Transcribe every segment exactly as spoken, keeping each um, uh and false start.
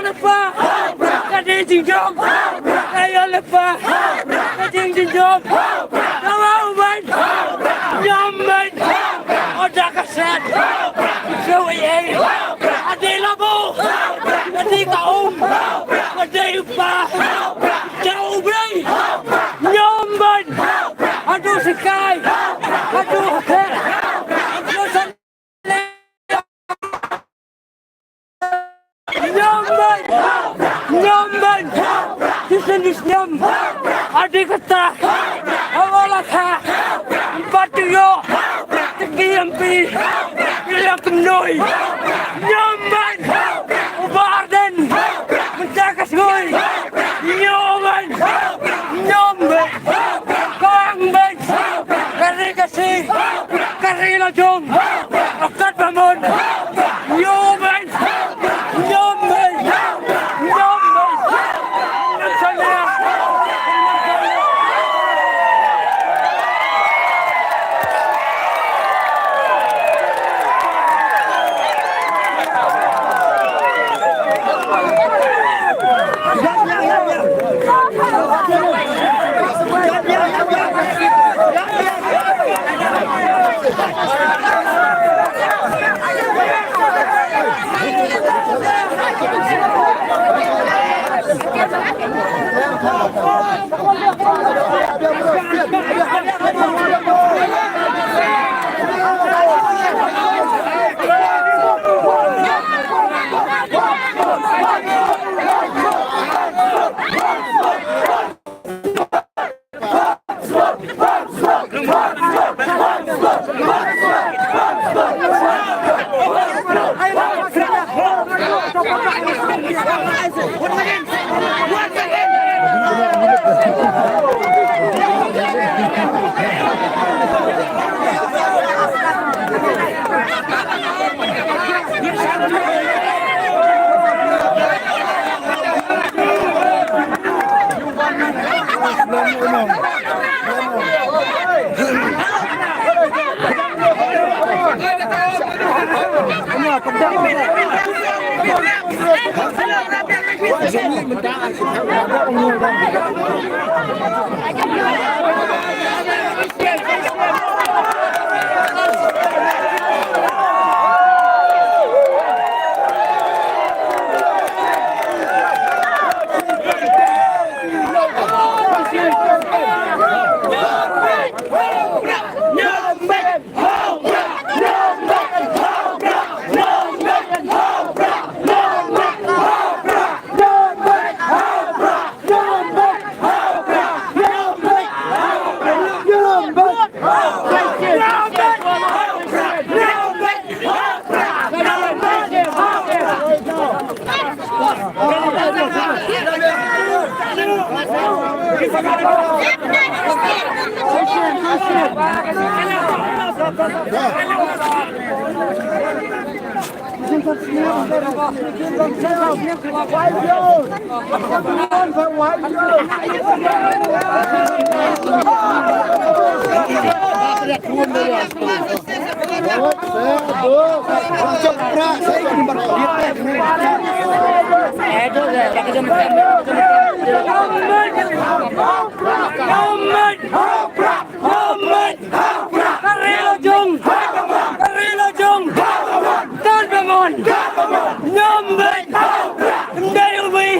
Lepa, ka dei jingjop, ka ya lepa, ka dei jingjop, ka wa u bait, ñiom bait, o da ka set, so e, a dei labu, a dei ka um, a dei u pa, da u brei, ñiom bait, a du sikai, a du ka set, a du set. Ñiom bait! Ñiom bait! Ti sien di sñiom! A dei kata! A wa la ka! Bat yoh! Ti ki M P! Ki la kynnoh! Ñiom bait! U Bah Ardent! Mynta ka sngi! Ñiom bait! Ñiom bait! Kong bait! Ka ri ka si! Ka ri la jong! Ka kat ba mon! Ñiom bait! Ñiom bait! Ñiom bait! Ka ri la jong! Ka ri la jong! Tan ba mon! Ñiom bait! Ym dei u Bah!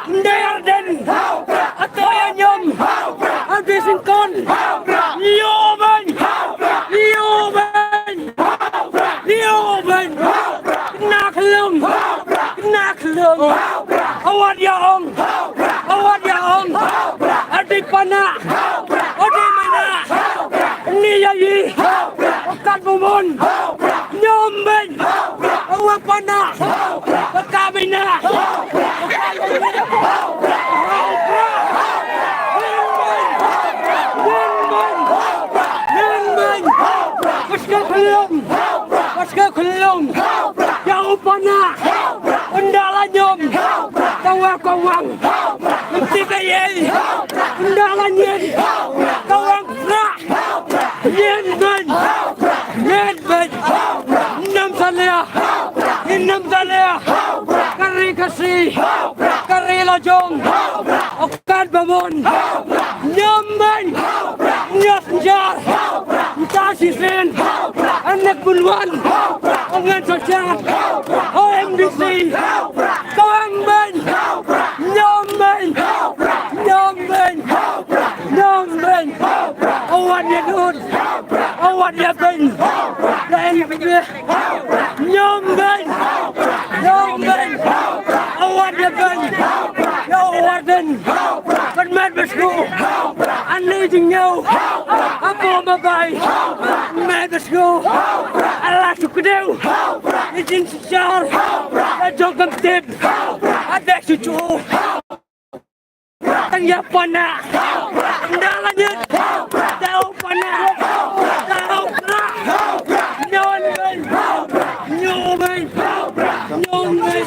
Ym dei Ardent! Ato ya ñiom! Ar bi syngkon! Ñiom bait! Ñiom bait! Ñiom bait! Kna khlem! Kna khlem! Awat ya ong! Awat ya ong! Adi pana! Adi mana! Ni ya yi! Kat bu mon! Ñiom bait! Awa pana! Ka ka bina! Ka ka bina! Ñiom bait! Ñiom bait! Ka ska khlem! Ka ska khlem! Ya u pana! Ynda la ñiom! Tawa ka wang! Ynti ka yei! Ynda la ñiom! Ka wang pra! Ñiom bait! Ñiom bait! Nam salia! Nam salia! Ka ri Ka si, ka ri la jong, o kat ba mon, ñiom beiñ, ñiom jar, nta si sien, anek bun wan, o ngan so jar, o M D C, ka wan beiñ, ñiom beiñ, ñiom beiñ, ñiom beiñ, o wan ya dud, o wan ya beiñ, da en beiñ. Ñiom beiñ! Ñiom beiñ! Awad ya beiñ! Yow Warden! Kan met bes ku! Ani jingñiaw! Apo ma bai! Met bes ku! Ala su kdew! Ni jin su char! Ya jong kam tip! Adek su chu! Tang ya pana. Nda la nyit. Dau pana. Dau pra. Nyon beiñ. Nyon beiñ. Nyon beiñ.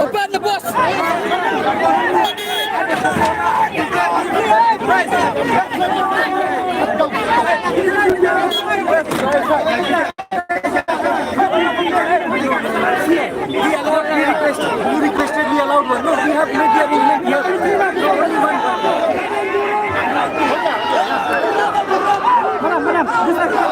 Open the boss. We allowed, we requested, you requested, we allowed one. No, we have made the arrangement. We have only one. Madam, madam, this way.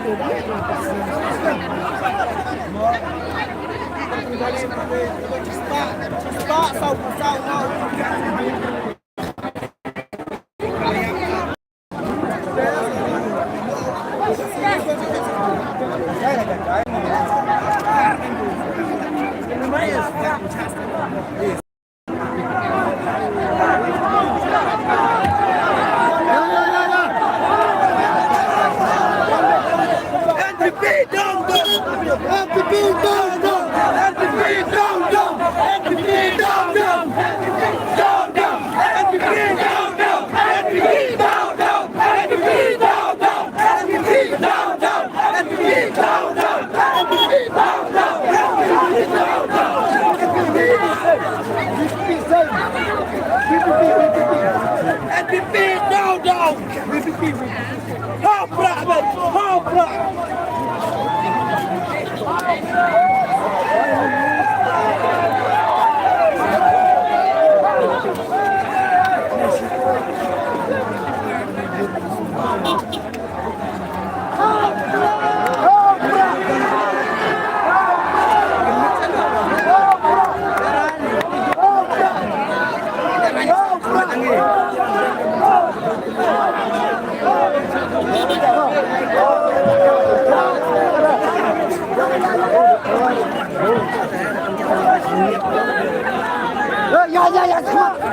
N P P down, down! N P P, hau prah, mate! Hau prah! Ya, ya, ya, ya, ya.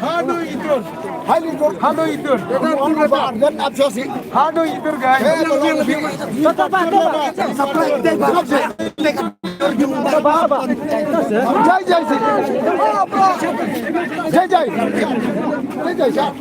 Hanu itur. Hanu itur. Hanu itur, guys. Jai, jai, jai. Jai, jai. Jai, jai, jai.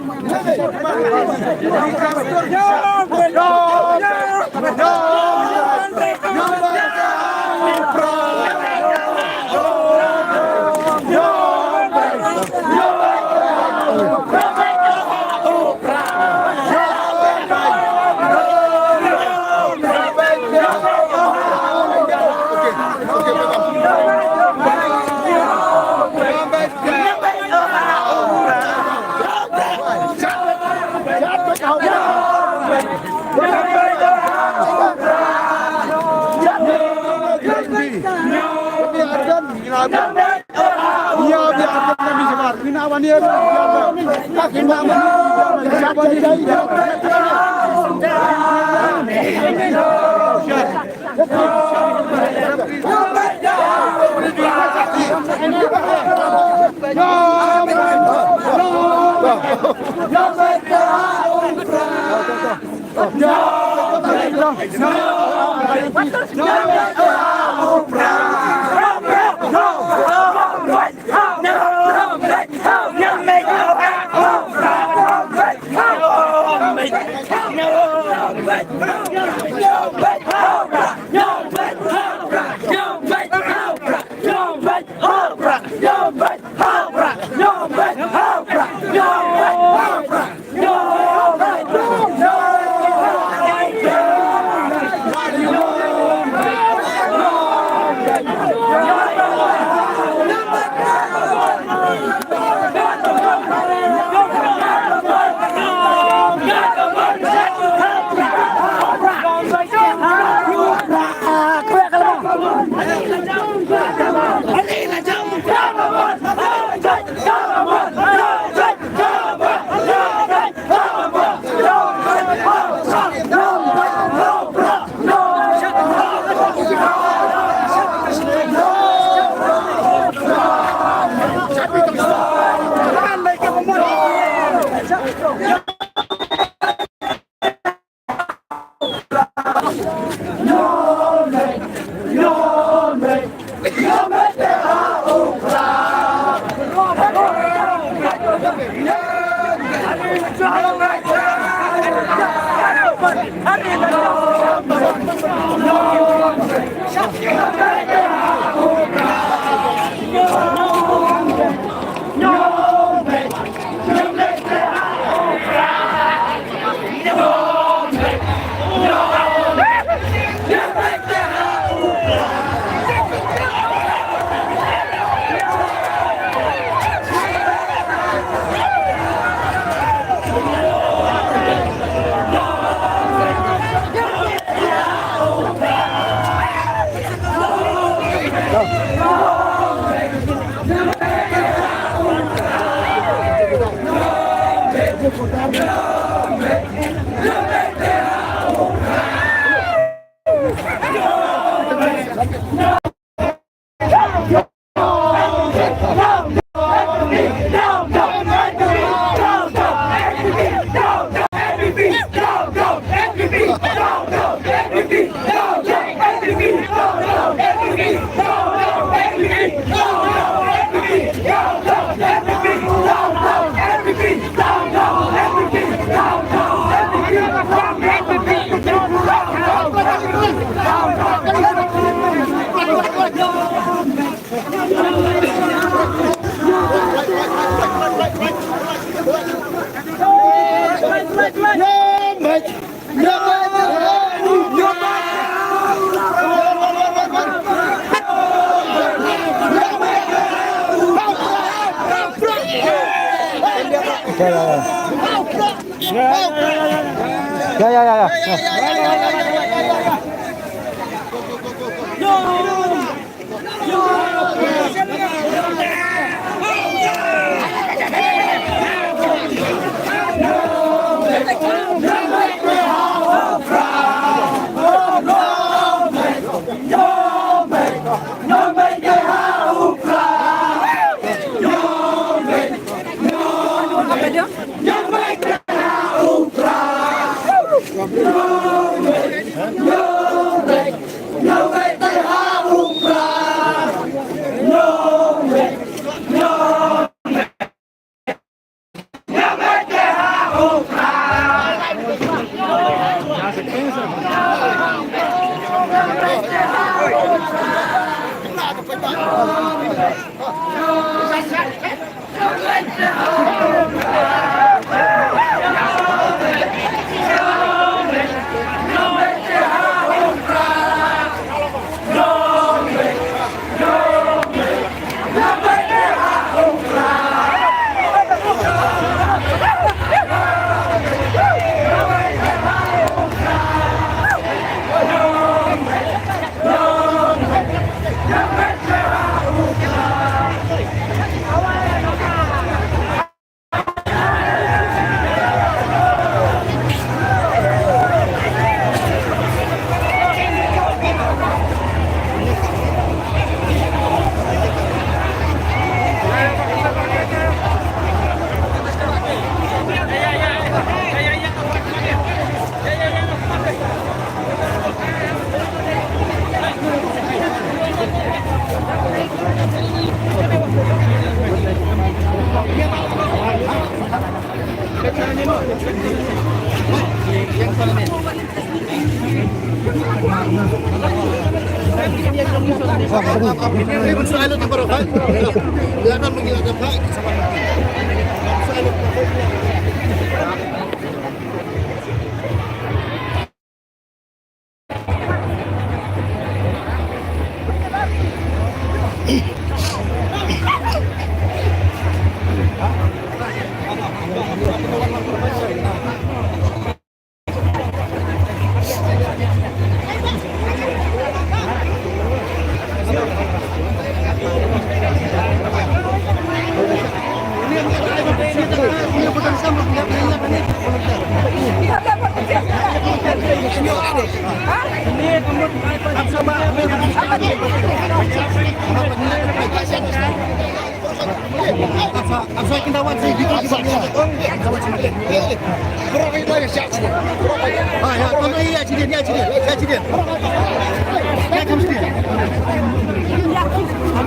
Ya, ya, ya, ya. Ya, ya, ya, ya.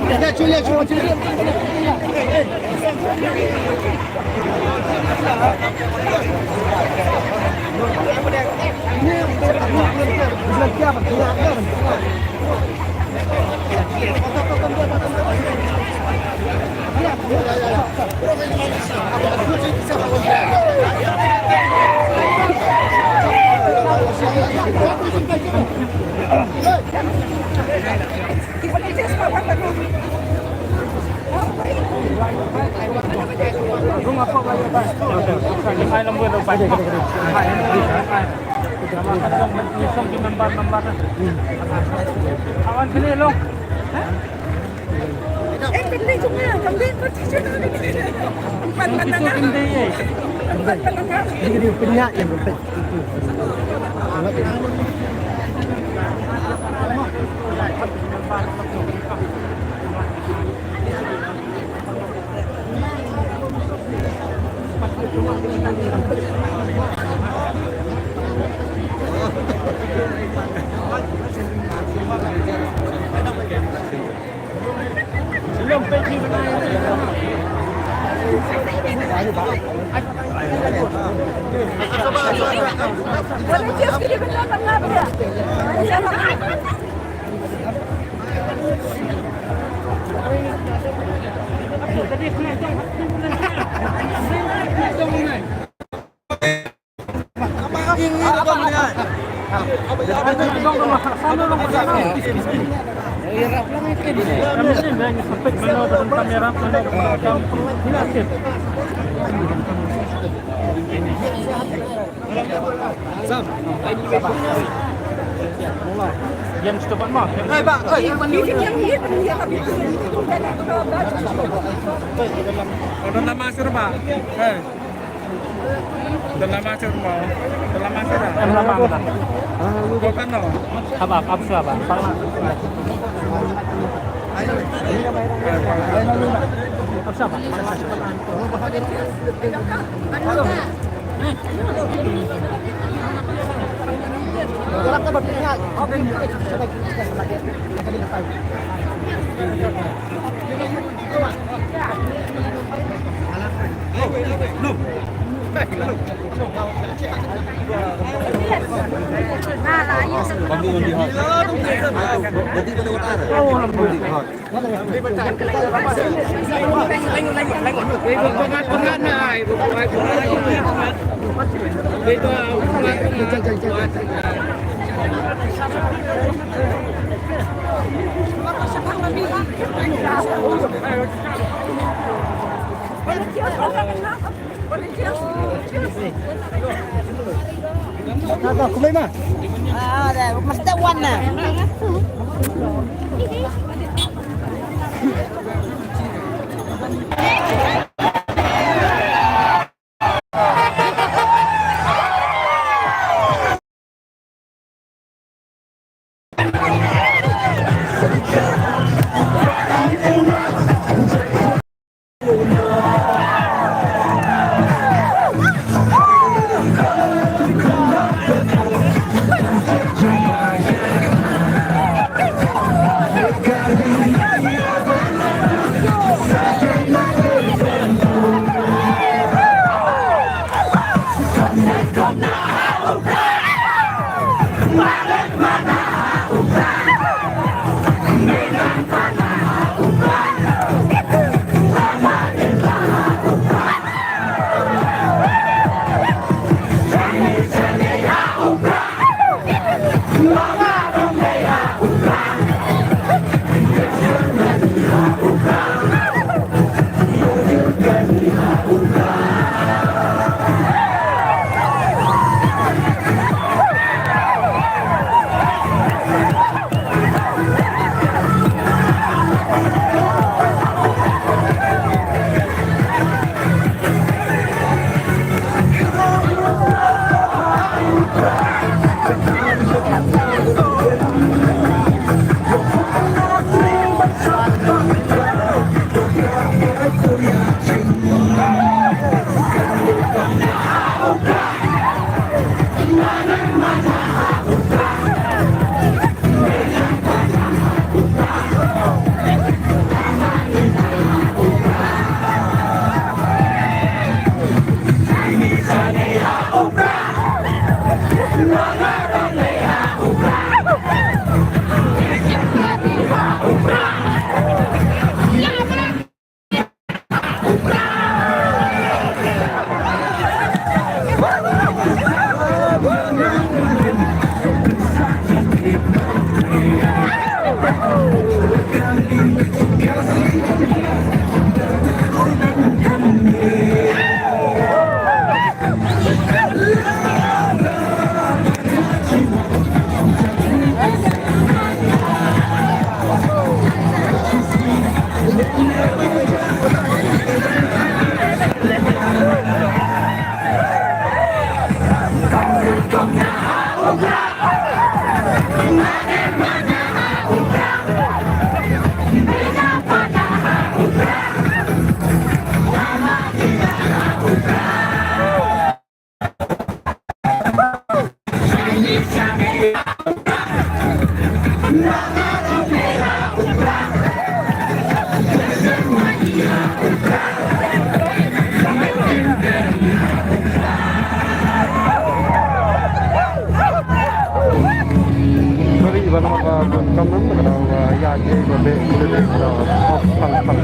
Ya. Dalam masuk, Pak. Eh. Dalam masuk, Pak. Dalam masuk dah. Dalam masuk dah. Bukan, no. Apa, apa, apa, apa? Apa, apa? Kumai ma? Ah, dah, mesti wan na. Sorry, ba nang ba kam nang ba nang ba ya je ba be kulit ba of pang pang.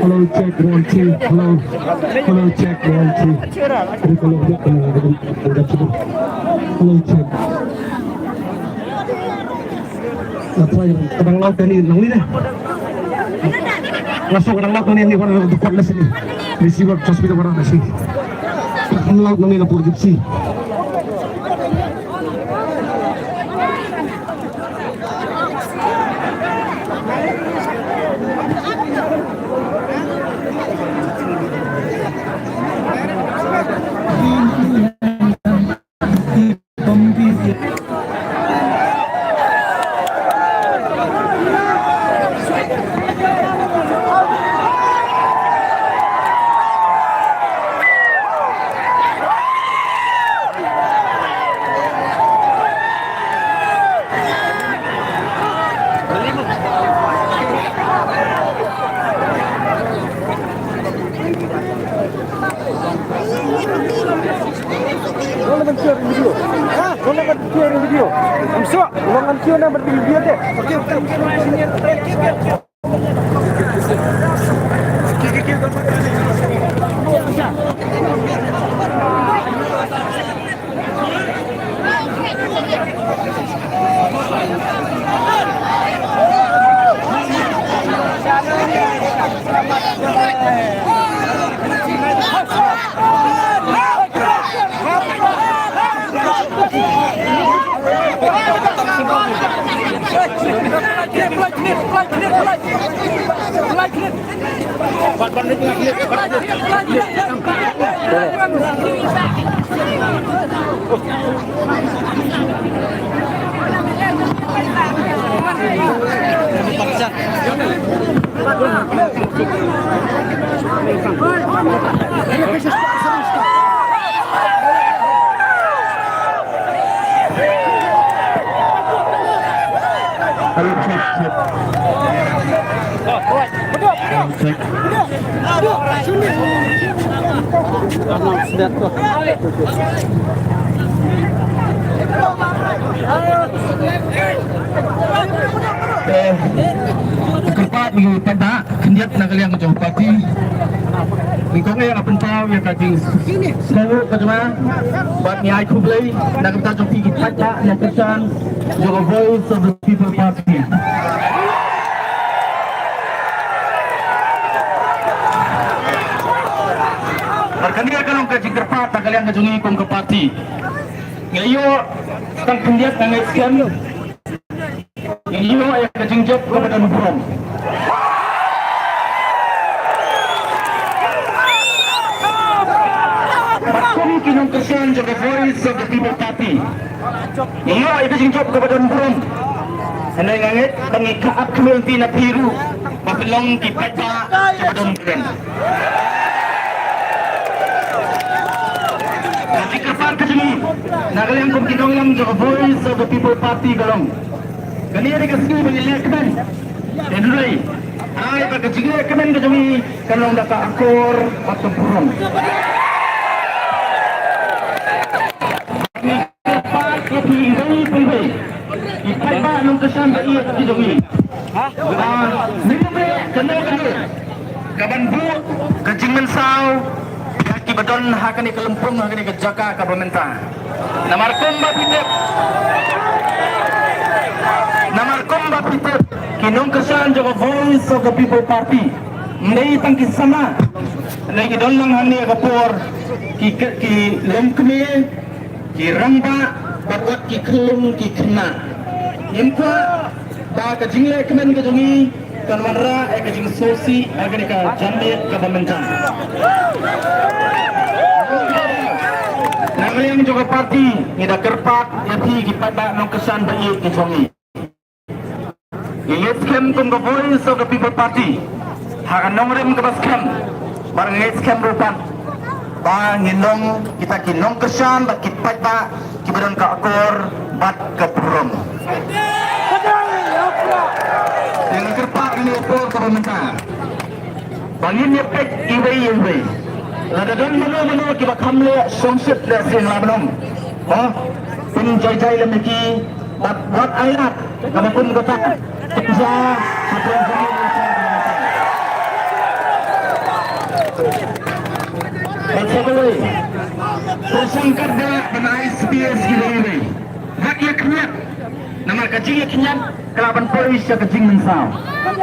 Hello, check, one, two. Hello. Hello, check, one, two. Hello, check, one, two. Hello, check. Nga try, ka dang law kani, nang ni deh. Nga suk ka dang law kani, ni wan dukot na sini. Ni si wan hospital wan na sini. Ka dang law kani na pur gypsy. Wala ban share video. Ha? Wala ban share video. Amso, wala ban share na ban video te. Te, kyrpad mi u paidbah khyndiat na ka liang ka jong ka party. Nyngkong eh nga pynpaw ya ka jingsngew ka jong nga bad nga ai khublei na ka bynta jong phi ki paidbah nongkyrshan jong ka Voice of the People Party. Bad kane ka long ka jingkyrpad na ka liang ka jong ngi kum ka party. Nga ïoh tang khyndiat nga ngeit skhem. Ngi ïoh ïa ka jingjop kaba don burom. Bad kum ki nongkyrshan jong ka Voice of the People Party, ngi ïoh ïa ka jingjop kaba don burom. Hynrei nga ngeit ba ngi ka ap kmen ti na phi ruh ba phi long ki paidbah kiba don burom. ka jong i, na ka liang kum ki nongïalam jong ka Voice of the People Party ka long, kani ka sngi ba ngi lehkmen. Hynrei ai ba ka jinglehkmen ka jong i ka long da ka akor bad ka burom. Kyrpad ïa phi iwei pa iwei, i paidbah nongkyrshan ba ïeit ki jong i. Ah, ni me kane kane ka ban buh ka jingmynsaw ïa ki ba don ha kane ka lympung, ha kane ka jaka ka ba mynta. Namar kum ba phi tip, namar kum ba phi tip, ki nongkyrshan jong ka Voice of the People Party, ym dei tang ki samla, ym dei ki don lang hangne ka por, ki, ki longkmie, ki rangbah, bad wat ki khyllung ki khynnah. Ngim kwah ba ka jinglehkmen ka jong i kan wanrah ïa ka jingsngewsih ha kane ka janmiet ka ba mynta. Na ka liang jong ka party ngi da kyrpad ïa phi ki paidbah nongkyrshan ba ïeit ki jong i. Ngi ngeit skhem kum ka Voice of the People Party, ha ka nongrim ka ba skhem, bad ngi ngeit skhem ruh pat ba ngin long kita ki nongkyrshan bad ki paidbah ki ba don ka akor bad ka burom. Te nga kyrpad ïa ka por ka ba mynta ba ngin ïa peit iwei ïa iwei. Lada don mano mano ki ba kham leh shongshit leh sing la bnong, ha, pynjai jai lem ïa ki, bad wat ai lad ka ba kum ka tak. Pynja ha pynja. Bad sa kawei, pynshong katba ban ai space iwei iwei. Wat ïa khñiat. Namar ka jingïakhñiat ka lah ban poi sha ka jingmynsaw. Wat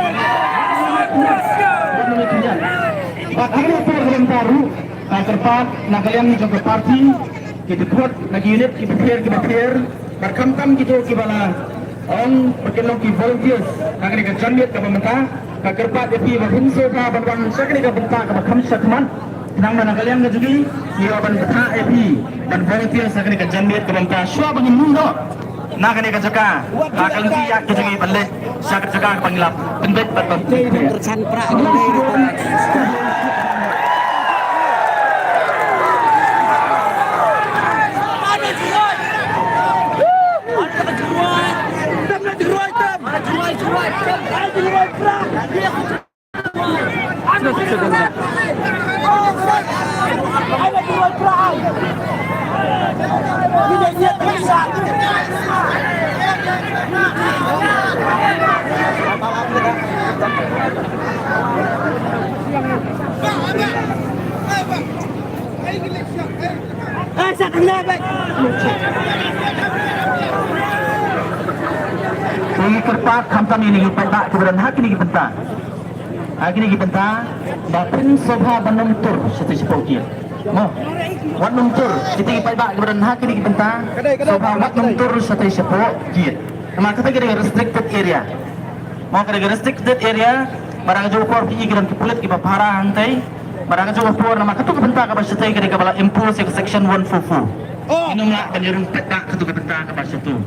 ïa khñiat. Bad ha kane ka por ka mynta ruh, ka kyrpad na ka liang jong ka party, ki dkhot na ki unit ki bapher ki bapher, bad khamtam kito ki ba la ong ba kin long ki volunteers ha kane ka janmiet ka ba mynta, ka kyrpad ïa phi ba phin sngewbha ban wan sha kane ka bynta ka ba kham shakhmat. Khnang ba na ka liang ka jong i, ngi ïoh ban bthah ïa phi ban volunteer sha kane ka janmiet ka ba mynta. Shuwa ba ngin mih noh na kane ka jaka, ha ka lynti ïaid ka jong i ban leit sha ka jaka ka ba ngi la pynbeit bad ban pynbeit. Te kyrpad khamtam ïa kine ki paidbah kiba don ha kine ki bynta. Ha kine ki bynta, ba pynsngewbha ban ym tur shatei shapoh gate. Mo. Wat ym tur, kite ki paidbah kiba don ha kine ki bynta, sngewbha wat ym tur shatei shapoh gate. Namar kata ka dei restricted area. Mo, ka dei restricted area, ba dang jooh por phi i ki dang ki pulit kiba pahara hangtei. Ba dang jooh por namar katu ka bynta kaba shatei ka dei kaba la impose ïa ka section one four four. Oh. Ngim lah ban ïaroh pat katu ka bynta kaba shatei.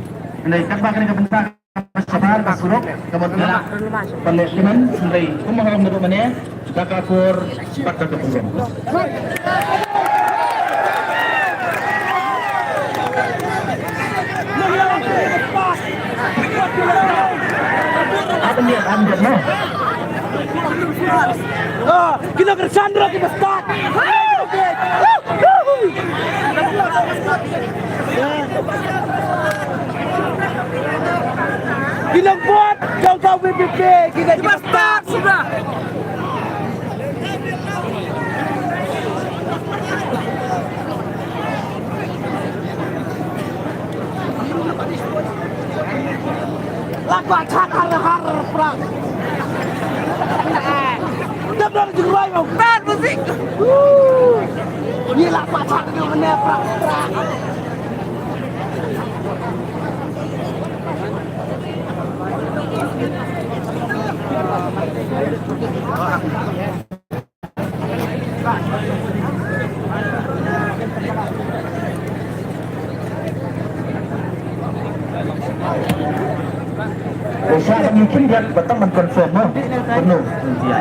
Hynrei katba ka dei ka bynta kaba shabar ka surok, ka mut ka lah ban leh kmen, hynrei kum ma hong da mane, da ka por, bad da ka burom. Ki nongkyrshan ruh kiba stad. Ki nongbuat jong ka VPP, ki nongkyrshan. La kwah chat har har prak. Dep dor jingroi mo. Tar musik. Ni la kwah chat ni mane prak prak. Usa na mungkin dia batang man confirm mo. Penuh. Iya.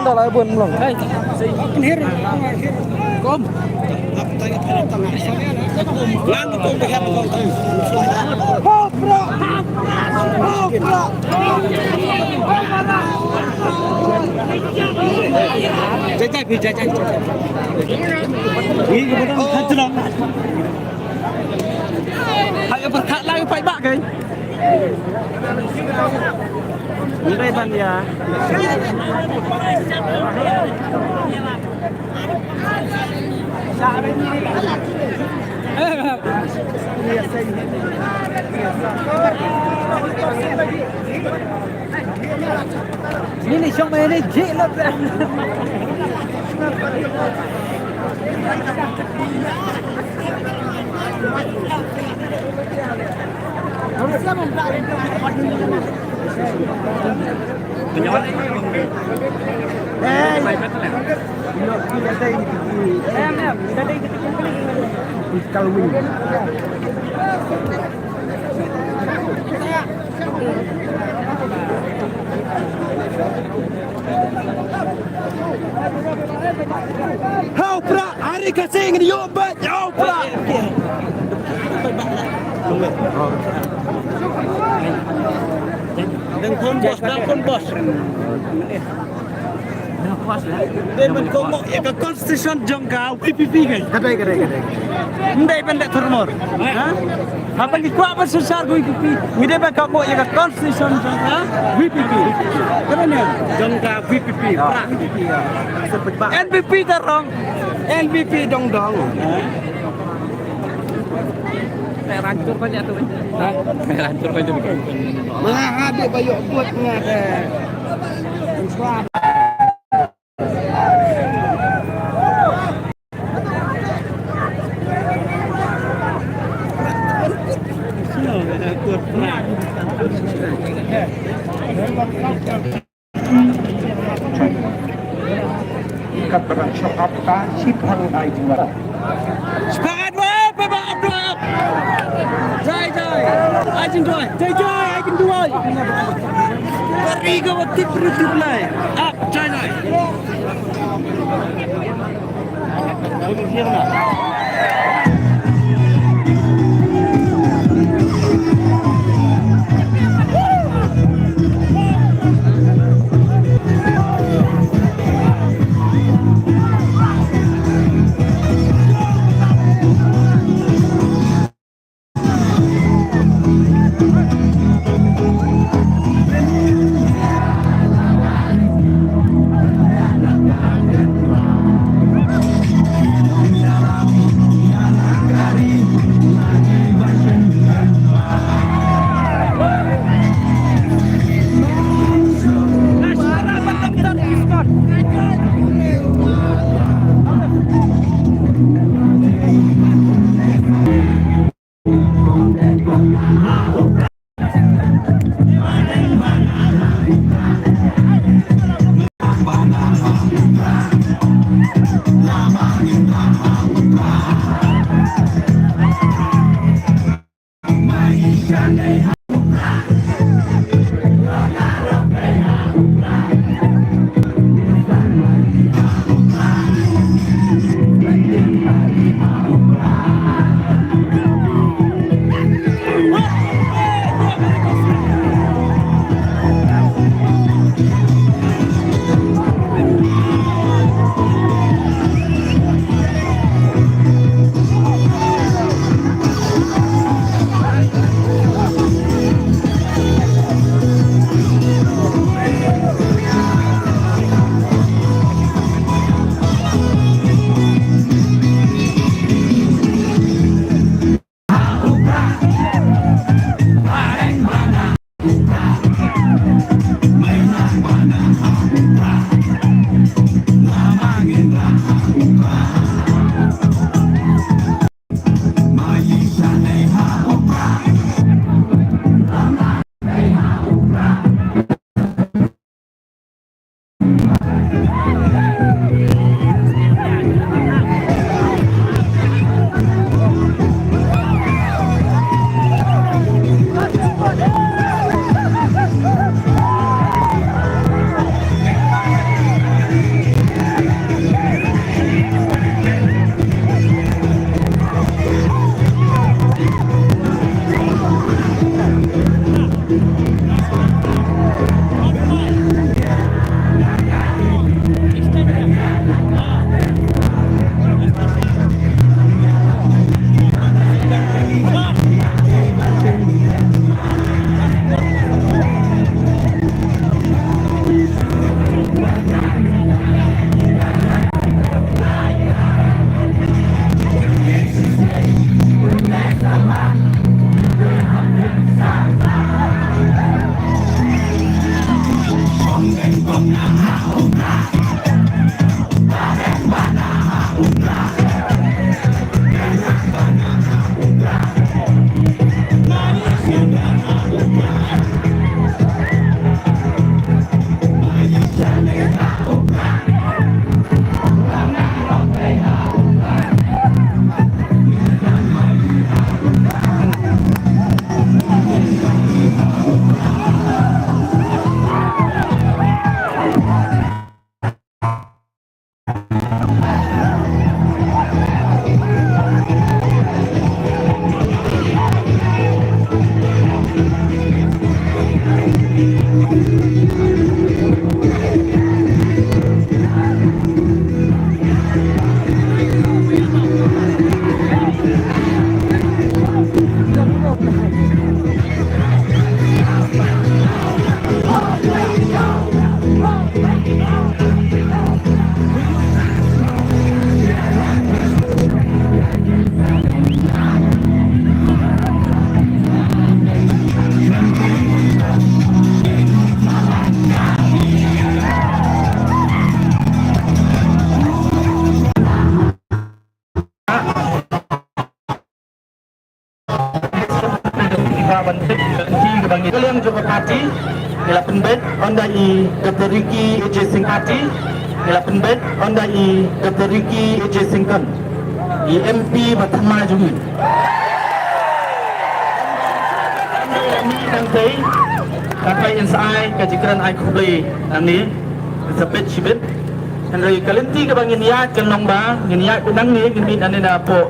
Nang da lai bun mlong. Kom. Jai jai, phi jai jai, jai jai. Phi ka bottom khat chlo. Hai ka pyrkhat lai ka paidbah kai. Ndai ban ya. Ini song ini jik lah. Hau pra, hari ka sing ni yo ba, hau pra. Dang phone boss, dang phone boss. Dei ban komo ya ka constitution jong ka V P P kai. Kadai, kadai, kadai. Ndai ban da thermor. Ha? Haba ngi kwah ban sensar ka V P P. Ngi dei ban komo ya ka constitution jong ka V P P. Kena ne? Jong ka V P P. Pra. N P P tarong. N P P dong dong. Rancur banyak tu. Ha? Rancur banyak tu. Mengahadi bayok buat ngada. Kat barang syok apta, si phang ai juara. Sepakat weh, Papa Abdul. Jai jai. Ajin duai. Jai jai, ajin duai. Kari ka watit beri tip lai. Ap, jai jai. Ka liang jong ka party, ngi la pynbeit, ynda i Doctor Ricky A J Syngkon party, ngi la pynbeit, ynda i Doctor Ricky A J Syngkon, i M P ba thymmai jong ngi. Nangtei, ka pai in sa ai ka jingkren ai khublei nangne, sa peit shibit. Hynrei ka lynti kaba ngin ïaid ka long ba, ngin ïaid nangne, ngin mih nangne na poh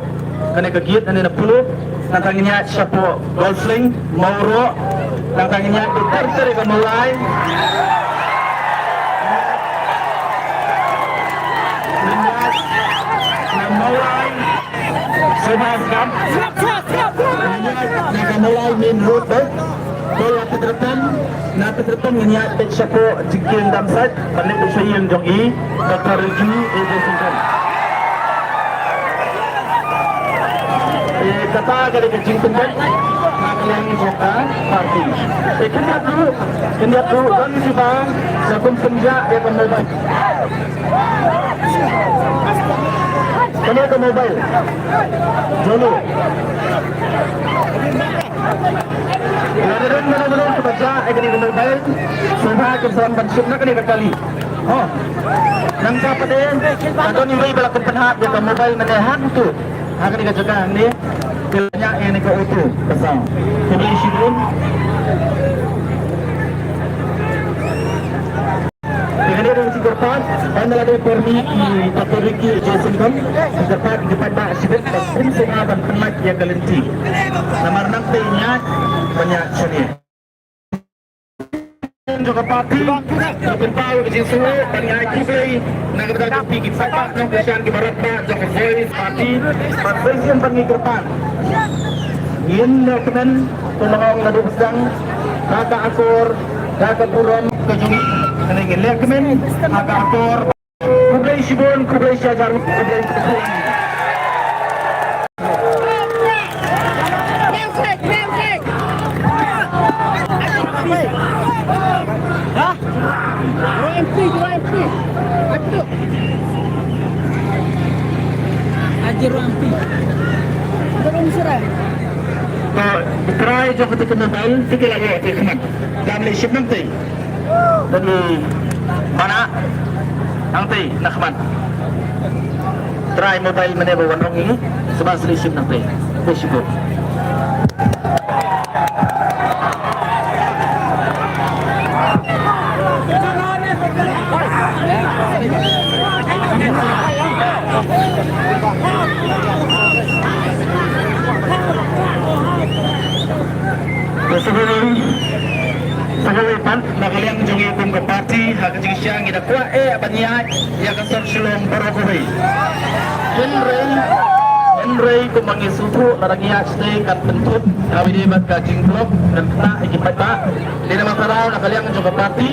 kane ka gate, nangne na Polo, nangta ngin ïaid shapoh Golf Link, Mawroh, nangta ngin ïaid ter ter ka Mawlai. Ngin ïaid na Mawlai. Sngap, sngap. Ngin ïaid na ka Mawlai main road, eh. Te na Petratan, na Petratan ngin ïaid beit shapoh jingkieng dam sait, ban leit u sha ïing jong i Doctor Ricky A J Syngkon. E, kata ka dei ka jingpynbeit na ka liang jong ka party. E, khyndiat ruh, khyndiat ruh, don kiba sngewbha pynjah ïa ka mobile. Kane ka mobile. Jolo. Lada don mano mano kiba jah ïa kane ka mobile, sngewbha kin sa wan ban shim na kane ka kali. Ho. Nangta pat de, ka don iwei ba la kynpynhap ïa ka mobile mynne hangtu. Ha kane ka jaka hangne, ki la ñiah ïa kane ka auto ka saw. Khublei shibun. Te kane ka dei ka jingkyrpad, ynda la dep por mih i Doctor Ricky A J Syngkon, jingkyrpad, jingkyrpad ba shibit, ba kum sngewbha ban pynlait ïa ka lynti. Namar nangtei ñiah, ba ñiah shane. Jong ka party, ki pynpaw ka jingsngew, ban ai khublei na ka bynta jong phi ki paidbah nongkyrshan kiba radbah jong ka Voice Party, bad sa shisien ban ngi kyrpad. Ngin lehkmen, to ma ong naduh sdang, ha ka akor, ha ka burom ka jong ngi, ngin lehkmen ha ka akor. Khublei shibun, khublei shihajar, khublei shibun. Ha? Roi M P, roi M P. Aduh. Aji roi M P. Belum serai. Ko, trai jong kata ka mobile, tikil lagi, tikil khmat. Dam leh ship nangtei. Dani mana nangtei na khmat. Trai mobile mane ba wan ong i, sngewbha sli shim nangtei. Te shibun. Te shibun. Sa kawei pat, na ka liang jong ngi kum ka party, ha ka jingshisha ngi da kwah eh ban ïaid ïa ka sor Shillong baroh kawei. Hynrei, hynrei kum ba ngi sngewthuh, lada ngi ïaid shatei kan pynthut, kawi dei bad ka jingblock, kan ktah ïa ki paidbah. Dei na ma tharai na ka liang jong ka party,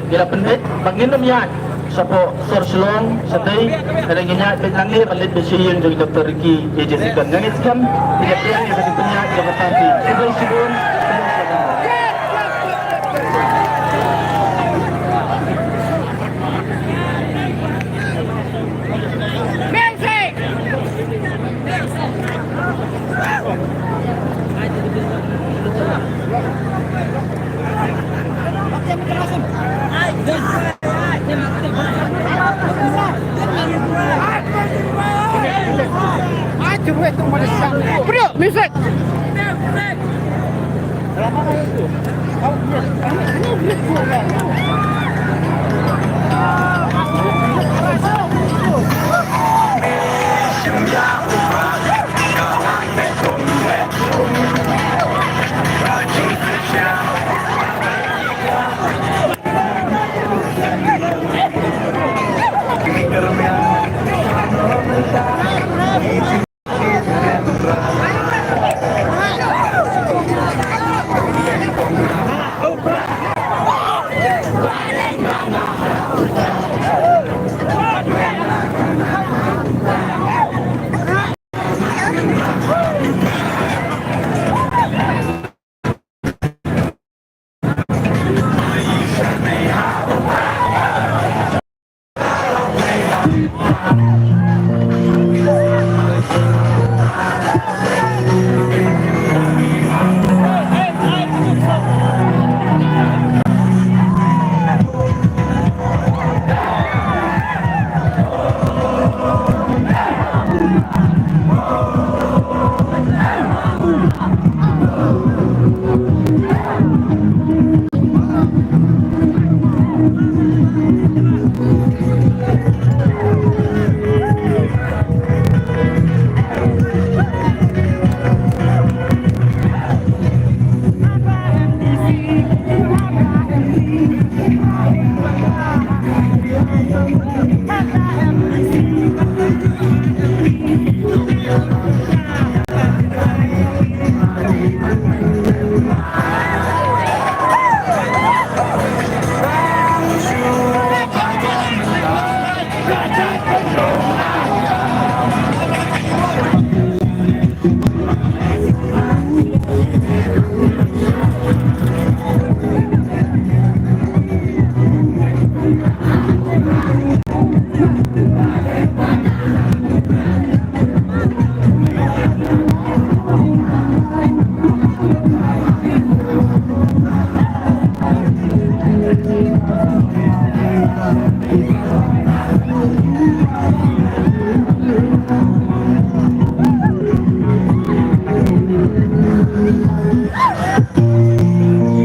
ngi da pynbeit ba ngin ym ïaid. Chapoh sor Shillong, chatei, ka dang ïaid beit nangne, ban leit beit sha ïing jong i Doctor Ricky A J Syngkon. Ngani skhem, phi da pdiang ïa ka jingpynïaid jong ka party. Chibai chibun. Bro, music.